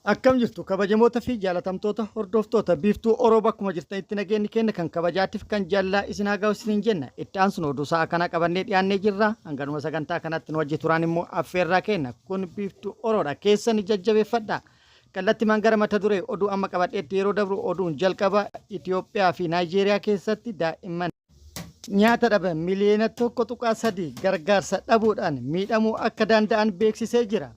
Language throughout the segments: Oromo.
Akkam jirtu kabajamoota fi jaalatamtoota hordoftoota Biiftuu Oroo bakkuma jirtanitti nageenyi keenya kan kabajaatiif kan jaallalaa isin haa ga'u isiniin jenna. Itti aansuun oduu sa'a kana qabannee dhiyaannee jirra. Hanganuma sagantaa kanatti nu wajji turaan immoo affeerraa keenya kun Biiftuu Oroodha. Keessan jajjabeeffadha. Kallattimaan gara mata duree oduu amma qabadheetti yeroo dabru oduun jalqaba Itoophiyaa fi Naayijeeriyaa keessatti daa'imman nyaata dhaban miliyoona 1.3 gargaarsa dhabuudhaan miidhamuu akka danda'an beeksisee jira.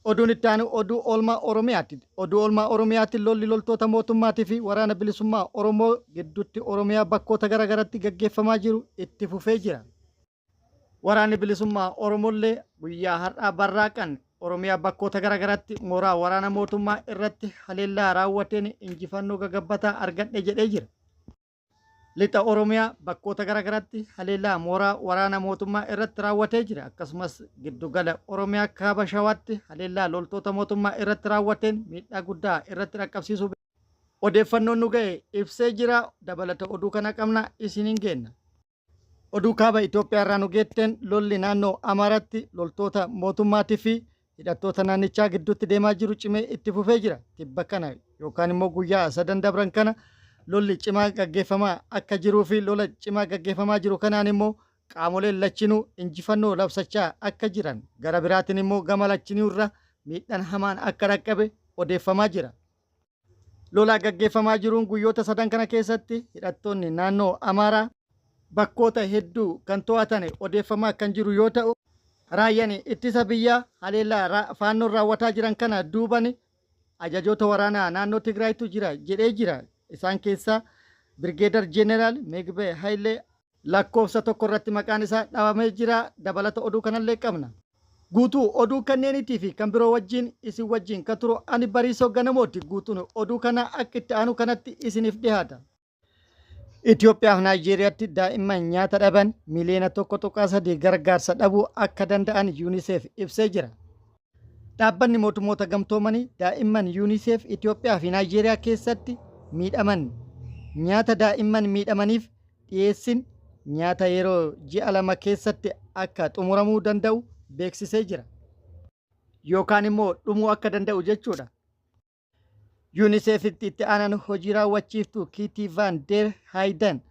Oduun itti aanu oduu oolmaa Oromiyaati. Oduu oolmaa Oromiyaatti lolli loltoota mootummaatii fi waraana bilisummaa Oromoo gidduutti Oromiyaa bakkoota garaagaratti gaggeeffamaa jiru itti fufee jira. Waraanni bilisummaa Oromollee guyyaa har'aa barraaqan Oromiyaa bakkoota garaagaratti mooraa waraana mootummaa irratti haleellaa raawwateen injifannoo gagabbataa argadhe jedhee jira. Lixa Oromiyaa bakkoota garaagaraatti haleellaa mooraa waraana mootummaa irratti raawwatee jira. Akkasumas giddugala Oromiyaa kaaba Shawaatti haleellaa loltoota mootummaa irratti raawwateen miidhaa guddaa irratti dhaqqabsiisuu odeeffannoon nu ga'e ibsee jira. Dabalata oduu kana qabna isiniin geenna. Oduu kaaba Itoophiyaa irraa nu geetteen lolli naannoo Amaaraatti loltoota mootummaatii fi hidhattoota naannichaa gidduutti deemaa jiru cimee itti fufee jira. Tibba kana yookaan immoo guyyaa sadan dabran kana lolli cimaa gaggeeffamaa akka jiruu fi lola cimaa gaggeeffamaa jiru kanaan immoo qaamoleen lachinuu injifannoo labsachaa akka jiran gara biraatiin immoo gama lachinuu irra miidhaan hamaan akka dhaqqabe odeeffamaa jira. Lola gaggeeffamaa jiruun guyyoota sadan kana keessatti hidhattoonni naannoo Amaaraa bakkoota hedduu kan to'atan odeeffamaa kan jiru yoo ta'u, raayyaan ittisa biyyaa haleellaa faannoon raawwataa jiran kana duuban ajajoota waraanaa naannoo Tigraaytu jira jedhee jira. Isaan keessaa Birgeedar Jeeneraal Meegbee Hayilee lakkoofsa tokko irratti maqaan isaa dhawamee jira. Dabalata oduu kanallee qabna. Guutuu oduu kanneenitii fi kan biroo wajjin isin wajjin kan turu ani Bariisoo Ganamooti. Guutuun oduu kanaa akka itti aanu kanatti isiniif dhiyaata. Itoophiyaa fi Naayijeeriyaatti daa'imman nyaata dhaban miliyoona 1.3 gargaarsa dhabuu akka danda'an UNICEF ibsee jira. Dhaabbanni Mootummoota Gamtoomanii daa'imman UNICEF Itoophiyaa fi Naayijeeriyaa keessatti miidhaman nyaata daa'imman miidhamaniif dhiyeessin nyaata yeroo ji'a 2 keessatti akka xumuramuu danda'u beeksisee jira. Yookaan immoo dhumuu akka danda'u jechuudha. UNICEF'tti itti aanaan hojii raawwachiiftuu Kiitii Vaan Deer Haayiden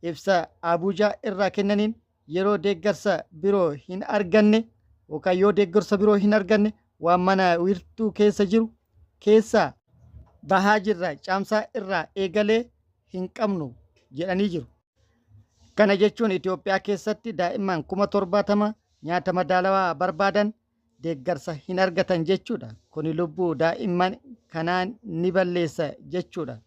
ibsa Abuujaa irraa kennaniin yeroo deeggarsa biroo hin arganne yookaan yoo deeggarsa biroo hin arganne waan mana wiirtuu keessa jiru keessaa bahaa jirra caamsaa irraa eegalee hin qabnu jedhanii jiru. Kana jechuun Itoophiyaa keessatti daa'imman 70,000 nyaata madaalawaa barbaadan deeggarsa hin argatan jechuudha. Kuni lubbuu daa'imman kanaa ni balleessa jechuudha.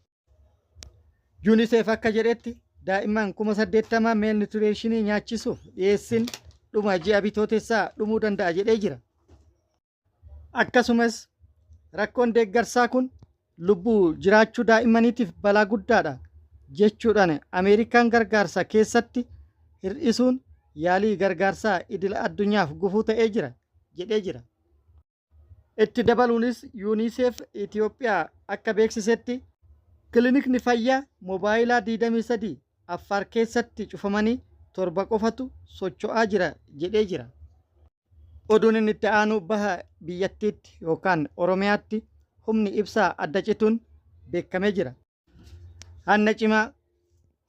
UNICEF akka jedhetti daa'imman 80,000 meelnitureeshinii nyaachisuuf dhiyeessin dhuma ji'a Bitootessaa dhumuu danda'a jedhee jira. Akkasumas rakkoon deeggarsaa kun lubbuu jiraachuu daa'immaniitiif balaa guddaadha jechuudhaan Ameerikaan gargaarsa keessatti hir'isuun yaalii gargaarsaa idil addunyaaf gufuu ta'ee jira jedhee jira. Itti dabaluunis UNICEF Itoophiyaa akka beeksisetti kilinikni fayyaa moobaayilaa 23 Affaar keessatti cufamanii 7 qofatu socho'aa jira jedhee jira. Oduun inni itti aanu baha biyyattiitti yookaan Oromiyaatti humni ibsaa adda cituun beekamee jira. Hanna cimaa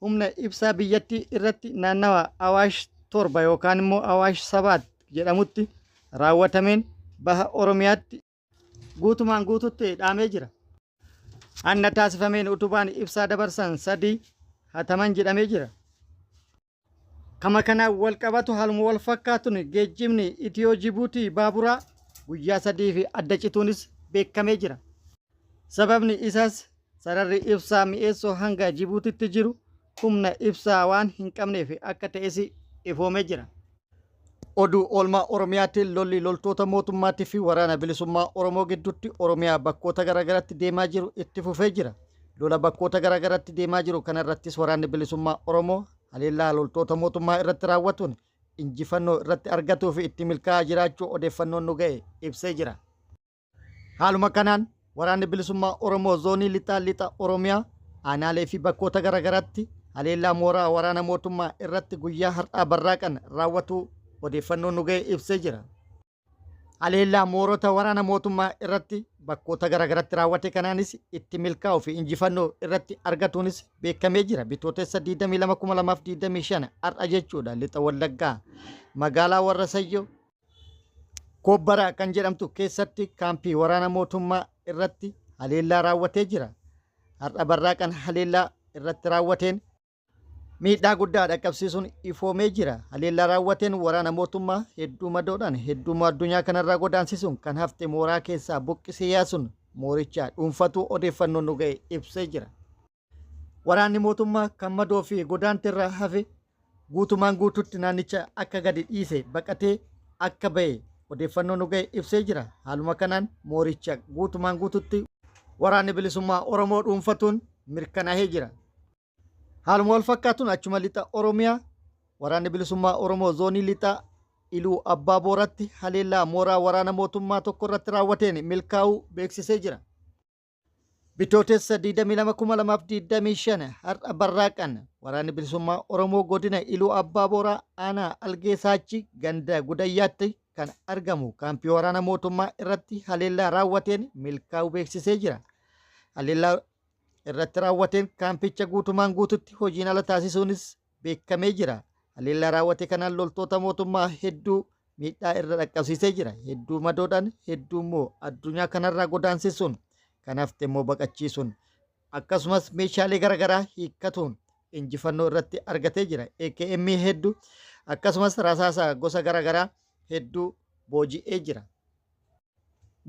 humna ibsaa biyyattii irratti naannawa Awaash 7 yookaan immoo Awaash Sabaat jedhamutti raawwatameen baha Oromiyaatti guutumaan guututti dhaamee jira. Hanna taasifameen utubaan ibsaa dabarsan 3 hataman jedhamee jira. Kama kanaan wal qabatu haaluma wal fakkaatuun geejjibni Itiyoo Jibuutii baaburaa guyyaa 3 fi adda cituunis beekamee jira. Sababni isaas sararri ibsaa mi'eessoo hanga Jibuutitti jiru humna ibsaa waan hin qabneef akka ta'es ifoomee jira. Oduu oolmaa Oromiyaatiin lolli loltoota mootummaatii fi waraana bilisummaa Oromoo gidduutti Oromiyaa bakkoota garaagaraatti deemaa jiru itti fufee jira. Lola bakkoota garaagaraatti deemaa jiru kanarrattis waraanni bilisummaa Oromoo haleellaa loltoota mootummaa irratti raawwatuun injifannoo irratti argatuu fi itti milkaa'aa jiraachuu odeeffannoon nu ga'e ibsee jira. Haaluma kanaan waraanni bilisummaa Oromoo zoonii lixaa lixa Oromiyaa aanaalee fi bakkoota garaagaraatti haleellaa mooraa waraana mootummaa irratti guyyaa har'aa barraaqan raawwatuu odeeffannoon nu ga'e ibsee jira. Haleellaa moorota waraana mootummaa irratti bakkoota garaagaratti raawwate kanaanis itti milkaa'uu fi injifannoo irratti argatuunis beekamee jira. Bitootessa 22,2025 har'a jechuudha lixa Wallaggaa magaalaa Warra Sayyoo Koobbaraa kan jedhamtu keessatti kaampii waraana mootummaa irratti haleellaa raawwatee jira. Har'a barraaqan haleellaa irratti raawwateen miidhaa guddaa dhaqqabsiisuun ifoomee jira. Haleellaa raawwateen waraana mootummaa hedduu madoodhaan hedduu addunyaa kanarraa godaansisuun kan hafte mooraa keessaa buqqisee yaasuun mooricha dhuunfatuu odeeffannoon nu ga'e ibsee jira. Waraanni mootummaa kan madoo fi godaantirraa hafe guutumaan guututti naannicha akka gadi dhiise baqatee akka ba'e odeeffannoo nu ga'e ibsee jira. Haaluma kanaan mooricha guutumaan guututti waraanni bilisummaa Oromoo dhuunfatuun mirkanaa'ee jira. Haaluma wal fakkaatuun achuma lixa Oromiyaa waraanni bilisummaa Oromoo zoonii lixaa Iluu Abbaa Booratti haleellaa mooraa waraana mootummaa tokko irratti raawwateen milkaa'uu beeksisee jira. Bitootessa 22,2025 har'a barraaqan waraanni bilisummaa Oromoo godina Iluu Abbaa Booraa aanaa Algee Saachi ganda Gudayyaatti kan argamu kaampii waraana mootummaa irratti haleellaa raawwateen milkaa'uu beeksisee jira. Haleellaa irratti raawwateen kaampicha guutumaan guututti hojiin ala taasisuunis beekamee jira. Haleellaa raawwate kanaan loltoota mootummaa hedduu miidhaa irra dhaqqabsiisee jira. Hedduu madoodhaan hedduu immoo addunyaa kanarraa godaansisuun kan hafte immoo baqachiisuun akkasumas meeshaalee garaagaraa hiikkatuun injifannoo irratti argatee jira. AKM hedduu akkasumas rasaasa gosa garaagaraa hedduu booji'ee jira.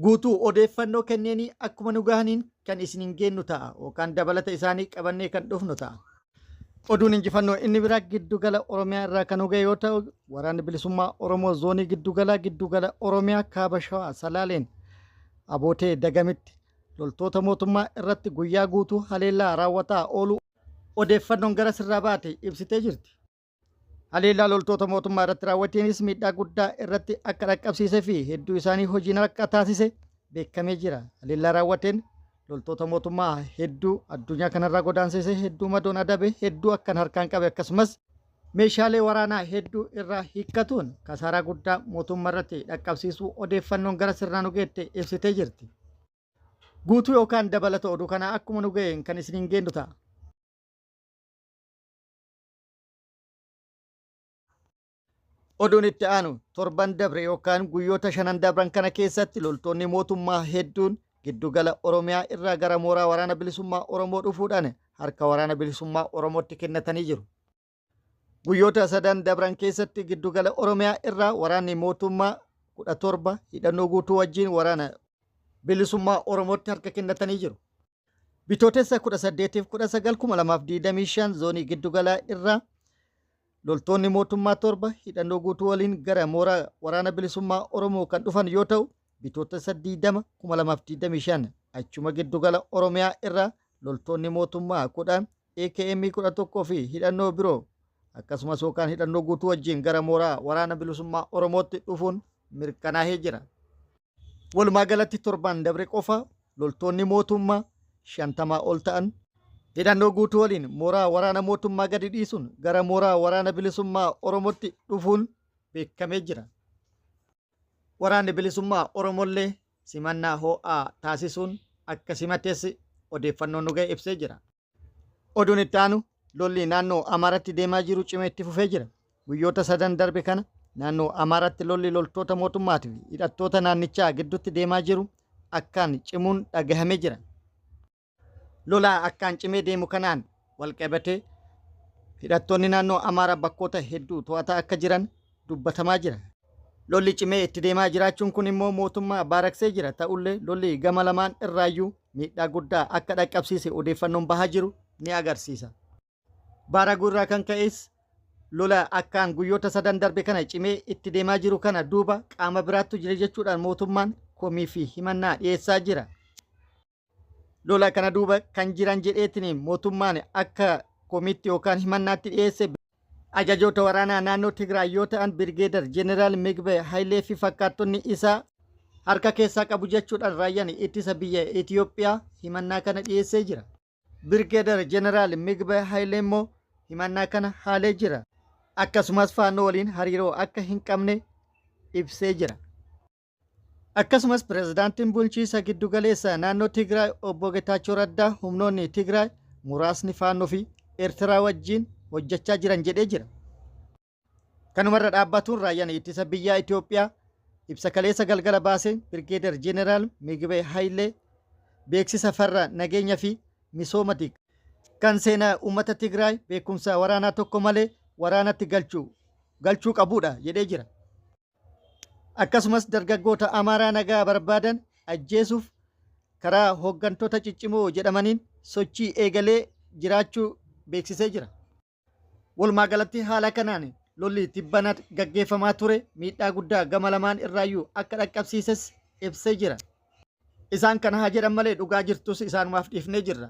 Guutuu odeeffannoo kenneenii akkuma nu gahaniin kan isiniin geennu ta'a yookaan dabalata isaanii qabannee kan dhufnu ta'a. Oduun injifannoo inni biraa giddugala Oromiyaa irraa kan nu gahe yoo ta'u, waraanni bilisummaa Oromoo zoonii giddugalaa giddugala Oromiyaa kaaba Shawaa Salaaleen Abootee Dagamitti loltoota mootummaa irratti guyyaa guutuu haleellaa raawwataa ooluu odeeffannoon gara sirraa baate ibsitee jirti. Haleellaa loltoota mootummaa irratti raawwateenis miidhaa guddaa irratti akka dhaqqabsiisee fi hedduu isaanii hojiin akka taasise beekamee jira. Haleellaa raawwateen loltoota mootummaa hedduu addunyaa kanarraa godaansise, hedduu madoon adabe, hedduu akkan harkaan qabe akkasumas meeshaalee waraanaa hedduu irraa hiikkatuun kasaaraa guddaa mootummaa irratti dhaqqabsiisuu odeeffannoon gara sirnaa nu geette ibsitee jirti. Guutuu yookaan dabalata oduu kanaa akkuma nu ga'een kan isiniin geennu ta'a. Oduun itti aanu torban dabre yookaan guyyoota shanan dabran kana keessatti loltoonni mootummaa hedduun giddugala Oromiyaa irraa gara mooraa waraana bilisummaa Oromoo dhufuudhaan harka waraana bilisummaa Oromootti kennatanii jiru. Guyyoota sadan dabran keessatti giddugala Oromiyaa irraa waraanni mootummaa 17 hidhannoo guutuu wajjin waraana bilisummaa Oromootti harka kennatanii jiru. Bitootessa 18 fi 19 2025 zoonii giddugalaa irraa loltoonni mootummaa torba hidhannoo guutuu waliin gara mooraa waraana bilisummaa Oromoo kan dhufan yoo ta'u, Bitootessa 20 2025 achuma giddugala Oromiyaa irraa loltoonni mootummaa 10 AKM 11 fi hidhannoo biroo akkasumas yookaan hidhannoo guutuu wajjin gara mooraa waraana bilisummaa Oromootti dhufuun mirkanaa'ee jira. Walumaa galatti torban dabre qofa loltoonni mootummaa 50 ol ta'an hidhannoo guutuu waliin mooraa waraana mootummaa gadi dhiisuun gara mooraa waraana bilisummaa Oromootti dhufuun beekamee jira. Waraanni bilisummaa Oromollee simannaa ho'aa taasisuun akka simates odeeffannoon nu ga'e ibsee jira. Oduun itti aanu lolli naannoo Amaaraatti deemaa jiru cimee itti fufee jira. Guyyoota sadan darbe kana naannoo Amaaraatti lolli loltoota mootummaatii fi hidhattoota naannichaa gidduutti deemaa jiru akkaan cimuun dhagahamee jira. Lola akkaan cimee deemu kanaan walqabatee hidhattoonni naannoo Amaaraa bakkoota hedduu to'ataa akka jiran dubbatamaa jira. Lolli cimee itti deemaa jiraachuun kun immoo mootummaa baaraksee jira. Ta'ullee lolli gama lamaan irraayyuu miidhaa guddaa akka dhaqqabsiise odeeffannoon bahaa jiru ni agarsiisa. Baaraguu irraa kan ka'es lola akkaan guyyoota sadan darbe kana cimee itti deemaa jiru kana duuba qaama biraattu jira jechuudhaan mootummaan komii fi himannaa dhiyeessaa jira. Lola kana duuba kan jiran jedheetiin mootummaan akka komiitti yookaan himannaatti dhiyeesse ajajoota waraanaa naannoo Tigraay yoo ta'an Birgeedar Jeneraal Migbe Hayilee fi fakkaattonni isaa harka keessaa qabu jechuudhaan raayyaan ittisa biyya Itiyoophiyaa himannaa kana dhiyeessee jira. Birgeedar Jeneraal Migbe Hayilee immoo himannaa kana haalee jira. Akkasumas faannoo waliin hariiroo akka hin qabne ibsee jira. Akkasumas pirezidaantiin bulchiisa giddugaleessa naannoo Tigraay obbo Getaachoo Raddaa humnoonni Tigraay muraasni Faannoo fi Eertiraa wajjin hojjechaa jiran jedhee jira. Kanumarra dhaabbatuun raayyaan ittisa biyyaa Itoophiyaa ibsa kaleessa galgala baaseen Birgeeder Jeneraal Migibee Hayilee beeksisa farra nageenya fi misoomati kan seenaa uummata Tigraay beekumsa waraanaa tokko malee waraanatti galchuu qabudha jedhee jira. Akkasumas dargaggoota Amaaraa nagaa barbaadan ajjeesuuf karaa hooggantoota ciccimoo jedhamaniin sochii eegalee jiraachuu beeksisee jira. Walumaa galatti haala kanaan lolli tibbana gaggeeffamaa ture miidhaa guddaa gama lamaan irraayyuu akka dhaqqabsiises ibsee jira. Isaan kana haa jedhan malee dhugaa jirtus isaanumaaf dhiifnee jirra.